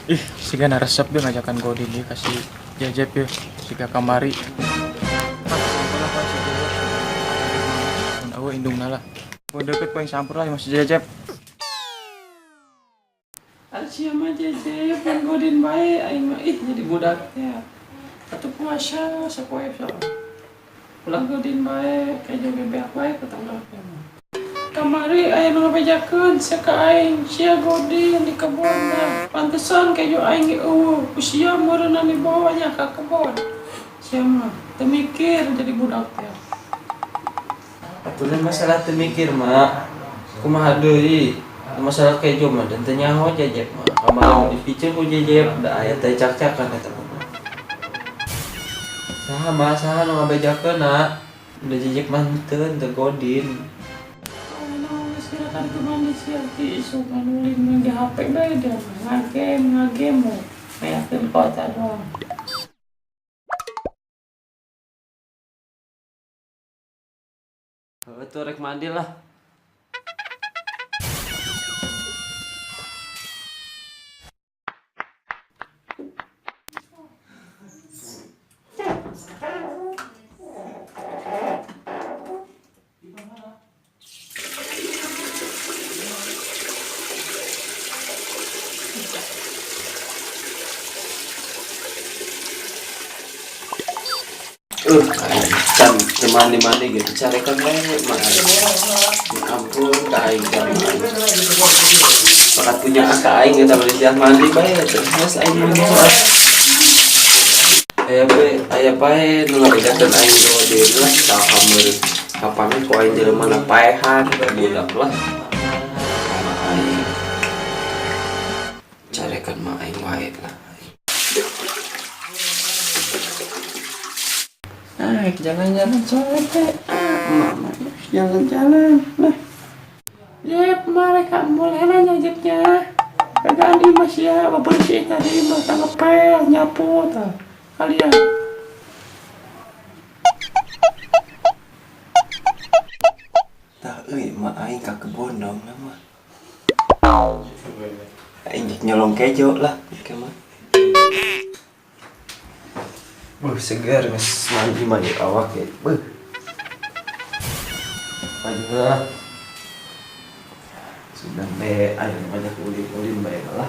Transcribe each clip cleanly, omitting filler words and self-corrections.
Ih, siga resep dia ngajakan Godin dia kasih Jejep ya, siga kamari. Ah, sampur lah, Pak, si Jejep. Mun eueuh indungna lah. Mun deket paling sampur lah masih Jejep. Ada siapa Jejep yang Godin bae aing mah, ih, jadi budak teh. Atuh puasa sapoe sok. Ulah Godin bae kayak joge beak bae ka tangga teh mah. Kamari aya nu ngabejakeun sia ka aing, sia Godin di kebon lah. Pantesan kejo aing ge eueuh, ku sia meureunna dibawa nya ka kebon. Sia mah teu mikir jadi budak teh. Atuh masalah teu mikir mah. Kumaha deui? Masalah kejo mah dan teu nyaho Jejep mah. Kamari dipiceun ku Jejep da aya teh cak-cakan eta mah. Saha mah, saha nu ngabejakeun na? Da Jejep mah henteu, teu Godin. Silakan ke mandi sia ti isuk anu ulin di HP bae dia mah ngagame ngagame mo. Mayakeun kota doang. Heueuh tuh rek mandi lah. Can teu mandi-mandi gitu carekan bae mah. Ya ampun, ka aing teh mah. Bakat punya ka aing eta bari sia mandi bae terus aing mandi soal. Aya bae, aya bae nu ngabejakeun aing Godin lah saha meureun. Kapan ku aing jelema na paehan budak lah. Mah aing. Carekan mah aing wae lah. Ah, jalan-jalan sore teh. Ah, mama jalan-jalan. Nah. Jep, mereka mulai nanya Jepnya. Kagak di mas ya, bebersih tadi mah ngepel, nyapu tah. Kalian. Tah euy, mah aing ka kebon dong mah. Aing nyolong kejo lah, ke mah. Buh, segar geus mandi mandi awak ya. Buh. Maju lah. Sudah be, ayo banyak ulin-ulin bae lah.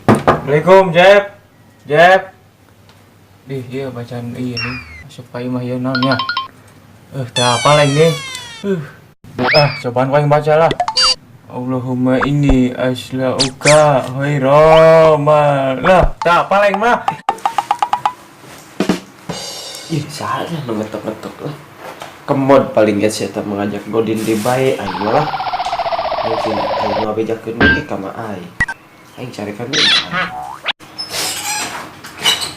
Assalamualaikum, Jep. Jep. Ih, iya bacaan iya nih. Masuk ka imah ieu naon nya. Teu apa lain nih. Ah, cobaan ku aing baca lah. Allahumma inni aslauka khairama. Lah, teu apa lain mah. Ih, salah nu ngetok-ngetok lah. Kemod paling geus eta mengajak Godin di bae aing mah lah. Aing sih aing ngabejakeun ge ka mah aing. Aing carekan deui.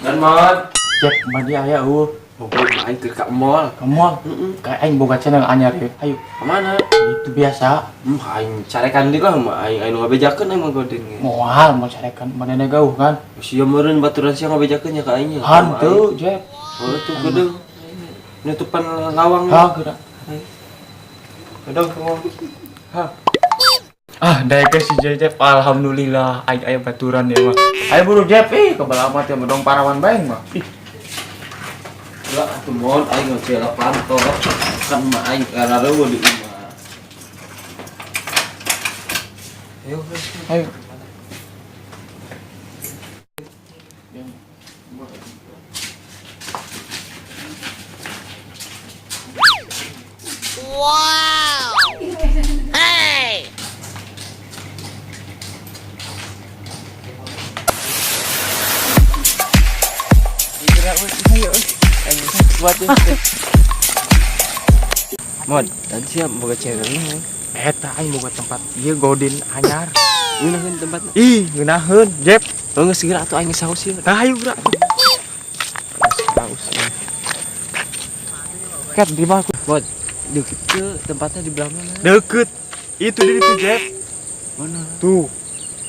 Dan mod. Jep, mandi aya eueuh. Oh, aing keur ka mall. Ka mall? Heeh. Kayak aing boga channel anyar ya. Ayo. Ka mana? Itu biasa. Aing carekan deui lah mah aing aing ngabejakeun aing mah Godin ge. Moal mau carekan manehna gauh kan. Sia meureun baturan sia ngabejakeun nya ka aing nya. Hantu, Jep. Oh, tuh geudeung. Nutupan lawang. Ha, geura. Gedong ka mall. Ha. Ah, daek si Jep, alhamdulillah aing aya baturan ya mah. Ayo buru Jep, ih kebal amat ya bedong parawan bae mah. Ih. Lah atuh mon aing ngoceh lah panto. Kan mah aing karareueuh di imah. Ayo, ayo. Wow. Hey. Mod, tadi siap boga channel nya. Eta aing boga tempat ieu Godin anyar. Ngeunaheun tempatna. Ih, ngeunaheun, Jep. Oh, geus geura atuh aing geus haus ieu. Tah ayo geura. Haus. Ket di mana aku? Mod, deket ke tempatnya di belah mana? Deket. Itu di itu, Jep. Mana? Tuh.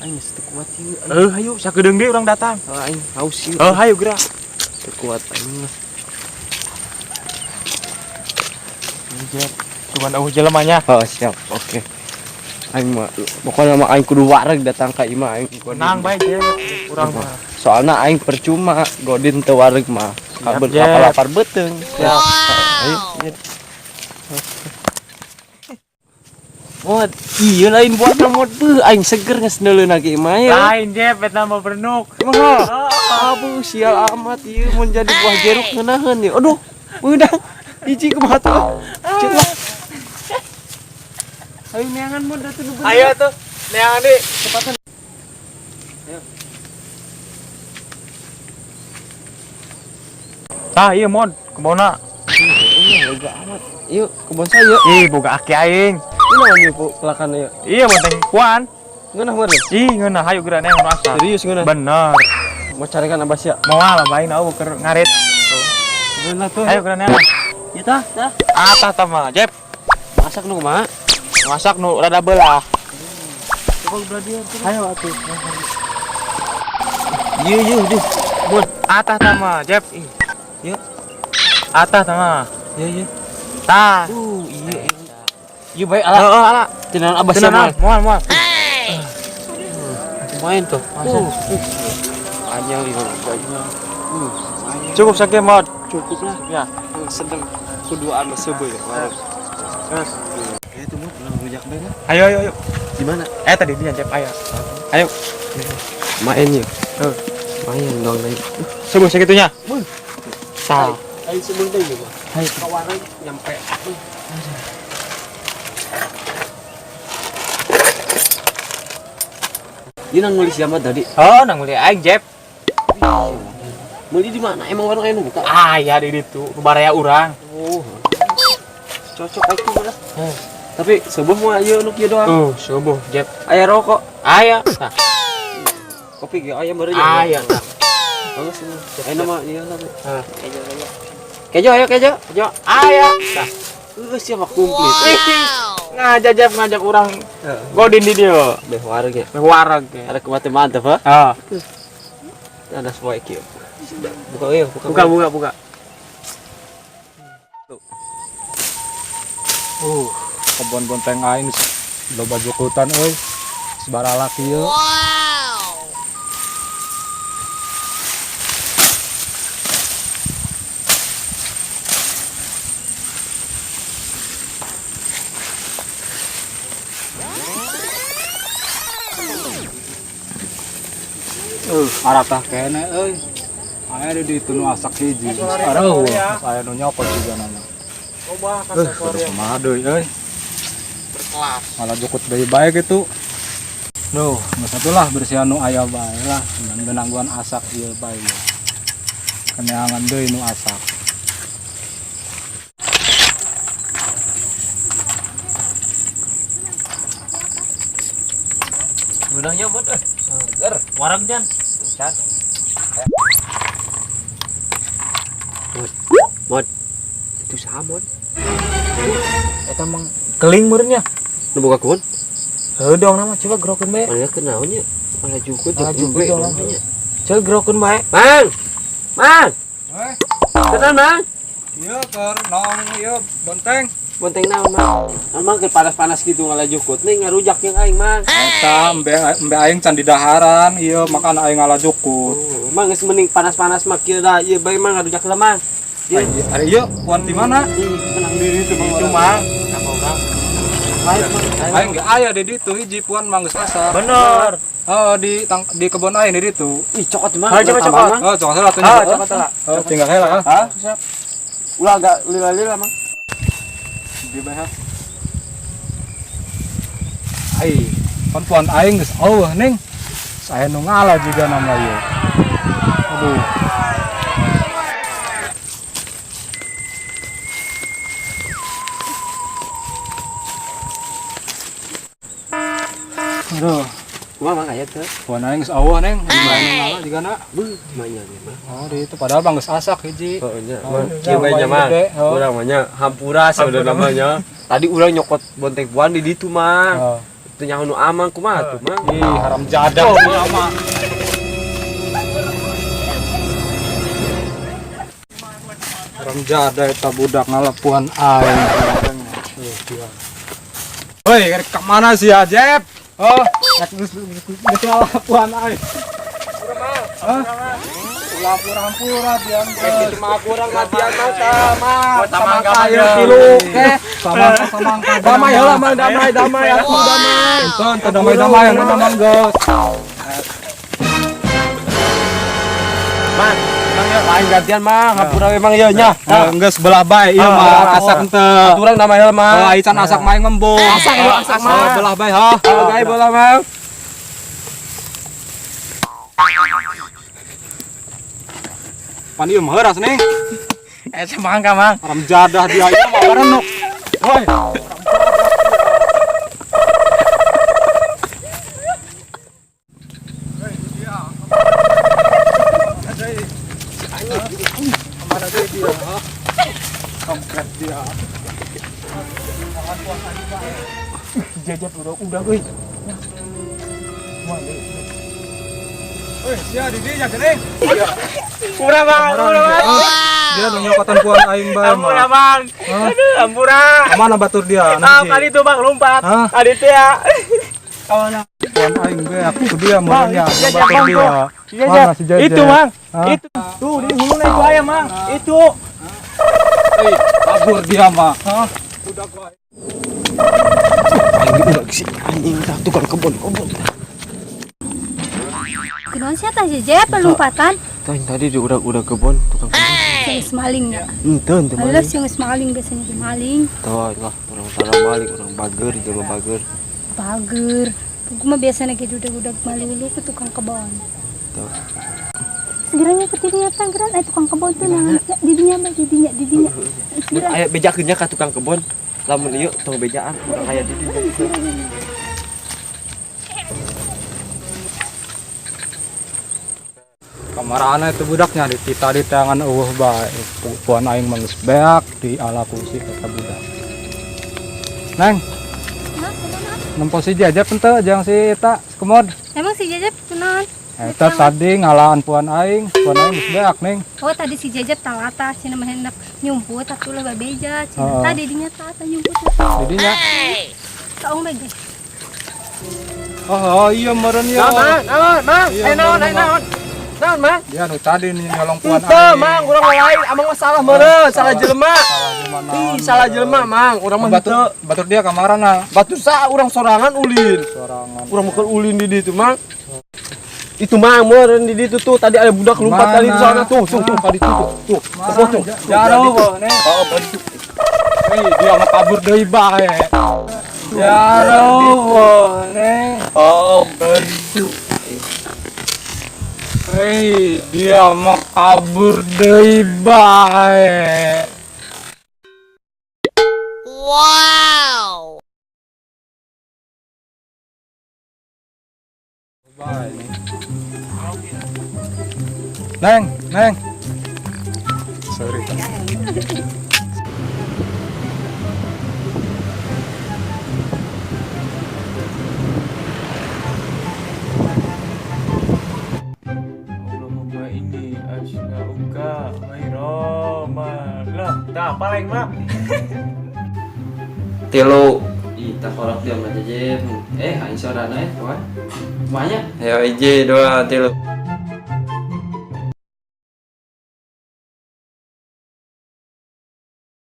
Aing geus teu kuat ieu. Ayo sakedeung deui urang datang. Oh, aing haus ieu. Ayo geura. Teu kuat aing mah. Jep. Cuman eueuh jelemanya. Oh, siap. Oke. Aing mah pokoknya mah aing kudu wareg datang ka imah aing godin. Tenang bae, Jep. Urang mah. Soalna aing percuma godin teu wareg mah. Kabel Jep. kapal lapar beuteung. Siap. Ayo. Ayo. Mod, iya lain buat mod beuh aing seger geus neuleun lagi imah ya. Lain, Jep, eta mah bernuk. Mah. Aduh, sial amat ieu mun jadi buah jeruk ngeunaheun ieu. Aduh, beudang. Hiji kumaha tuh? Cek lah. Ayo neangan mod atuh nu bener. Ayo tuh, neangan deui. Cepatan. Tah, iya mod, kebonna. Iya, lega amat. Yuk, kebon saya. Ih, boga aki aing. Ini naon ieu pelakan ieu? Iya, bonteng puan. Ngeunah meureun? Ih, ngeunah hayu geura neangan asa. Serius ngeunah? Bener. Mau carikan abah sia? Moal lah bae na keur ngarit. Ngeunah tuh. Ayo geura neangan. Ieu tah, tah. Ah, tah tah mah, Jep. Masak nu kumaha? Masak nu rada belah. Coba belah dia tuh. Ayo atuh. Ieu ieu deh. Bun, atah tah mah, Jep. Ih, yuk. Atah tah mah. Iya iya. Tah. Iya iya. Ieu bae ala. Heeh, ala. Tenan abah sia Tenan, moal. moal, moal. Lumayan tuh. Panjang lima banyak. Cukup sakieu mod. Cukup lah. Ya. Sedang kuduaan mah seubeuh ya. Terus. Kayak itu mah pulang rujak bae lah. Ayo, ayo, ayo. Di mana? Eh tadi dia Jep, ayo. Ayo. Main yuk. Heeh. Main dong naik. Sebuh segitunya. Buh. Tah. Ayo sebelum teh juga. Ayo. Ke warung nyampe. Dia nang nulis siapa tadi? Oh, nang meuli aing, Jep. Meuli di mana? Emang warung aing nu buka? Ah, ya di ditu, nu baraya urang. Oh. Cocok itu lah. Tapi sebuah mah ieu nu kieu doang. Subuh, Jep. Aya rokok. Aya. Tah. Kopi ge aya meureun ya. Aya. Tah. Bagus ini. Ayo nama ieu lah. Heeh. Kejo ayo kejo. Kejo. Aya. Tah. Siapa komplit. Ngajak Jep, ngajak urang godin di dieu. Beh warung ya. Beh wareg ya. Ada kemati mantap ha. Ah. Ada semua kieu. Buka ieu, buka. Buka, buka, buka. Kebon bonteng aing loba jukutan euy. Sebaralak ieu. Wow! Aratah kene euy. Aya di ditu nu asak hiji. Areuh, aya nu nyokot juga nana. Kudu kumaha deui euy. Berkelas. Malah jukut deui bae gitu. Duh, geus atuh lah bersihan nu aya bae lah, ngan gangguan asak ieu bae. Keneangan deui nu asak. Gunanya mod eh. Seger, wareg jan. Can. Mod. Itu saha mod? Eta mah keling meureun nya. Nu boga kebun? Heuh dong nama coba gerokeun bae. Mana kenaon nya? Malah jukut Malah jeung jukut embe dong. namanya. Coba gerokeun bae. Mang. Mang. Eh, Kenan Mang. ieu keur naon ieu bonteng. Bonteng naon Mang? Emang keur panas-panas gitu ngalah jukut nih ngarujak jeung aing Mang. Eta embe embe aing can didaharan ieu makan aing ngala jukut. Oh, emang geus mending panas-panas mah kieu dah ieu bae Mang ngarujak lah Mang. Ieu Ari ieu puan di mana? ih menang diri itu Mang. Itu Mang. Apa urang? Lain Mang. Aing ge aya di ditu hiji puan mah geus asak. Bener. Oh, di kebun aing di ditu. Ih cokot Mang. Ayo, coba, Tambah, cokot. Mang. Oh, cokot heula atuh nya. Ah, cokot heula. Oh, tinggal heula ah. Ah, siap. Ulah agak lila-lila Mang. Di bae ha. Ai, pan puan aing geus eueuh ning. Saya nu ngalah juga nama ieu. Aduh. Aduh, Kumaha Mang aya teu? puan aing geus eueuh ning. Aing nu ngalah juga na. Beuh, manya ge Mang. Oh, di itu padahal bang geus asak hiji. Oh, nya. Oh, Mang. nya, Kieu bae nya lumayan Mang. gede, oh. Urang mah nya hampura saudara namanya. Tadi urang nyokot bonteng puan di ditu Mang. Oh. Teu nyaho nu amang kumaha tuh Mang? Ih, haram jadah oh, mah. Haram jadah eta budak ngalapuan aing. Dia. Woi, ke mana sih ya, Jep? Oh, geus ngalapuan aing. Hah? Ulah pura-pura dia. Kitu mah kurang latihan mah sama. Samangka tilu eh. Samangka samangka. Damai heula Mang, damai damai atuh damai. Enten teu damai-damai anu mang geus. Mang, Mang ya lain gantian Mang, hampura we Mang ieu nya. Geus belah bae ieu mah asak henteu. Aturan damai heula Mang. Oh, aican asak mah aing embung. Asak heula asak mah. Belah bae ha. Gae bola Mang. Pan ieu mah heuras nih. Eh semangka Mang. Haram jadah dia ieu mah barenuk. Woi. Kampret dia. Jajat udah euy. Woi, sia di dinya geuning. Pura Bang, ampura Bang. Dia nu nyokotan puan aing bae mah. Ampura Bang. Aduh, ampura. Mana batur dia? Ah, kali itu Bang lompat. Tadi itu ya. Kawana. Puan aing bae aku ke dia meureunnya, batur dia. Mana si Jaja? Itu Mang. Itu. Tuh di huluna itu ayam Mang. Itu. Hei, kabur dia mah. Hah? Udah gua. Anjing udah si anjing tah tukang kebon-kebon. Kunaon sia tah Jejep pelumpatan? Tah tadi di udah kebon tukang kebon. Sing geus maling nya. Henteu henteu maling. Alah sing geus maling biasanya ge maling. Tah lah urang tara maling urang bager jelema bager. Bager. Kumaha biasanya ge udah-udah malulu ke tukang kebon. Tah. Segera ke didinya tanggeran aya tukang kebon teh naon didinya mah didinya didinya. Aya bejakeun nya ka tukang kebon. Lamun ieu tong bejaan urang aya di dinya. Kamarana itu budaknya di tadi tangan eueuh bae. Puan aing mah geus beak di ala kursi kata budak. Neng. Nempo si Jajap henteu jeung si eta kemod. Emang si Jajap kunaon? Eta tadi ngalaan puan aing geus beak neng. Oh tadi si Jajap talata cenah mah hendak nyumput atuh lah babeja cenah. Tadi dinya tata nyumput. Didinya. Kaong bae ge. Oh, iya meureun ieu. Naon, naon, Mang? Eh naon, eh naon. Naon, Mang? Dia nu tadi nih nyolong puan aing. Henteu, Mang, urang lain amang mah salah meureun, salah jelema. Ih, salah jelema, Mang. Urang mah batur, batur dia kamarana. Batur sa urang sorangan ulin. Sorangan. Urang mah ulin di ditu, Mang. Itu Mang meureun di ditu tuh tadi ada budak lompat kali di sana tuh, tuh, tuh, kali itu tuh. Tuh, tuh, tuh. Jauh, nih. Oh, kali itu. Hei, dia mah kabur deui bae. Jauh, nih. Oh, kali. Hei, dia mau kabur deui bae. Wow. Bae. Neng, neng. Sorry. Allahumma inni asna'uka khairama. Lah, tak apa lain mah. Tilu. Ih, tak kolak dia mah Jejep. Eh, aing sorana eh, kawan. Kumanya? Ayo hiji, dua, tilu.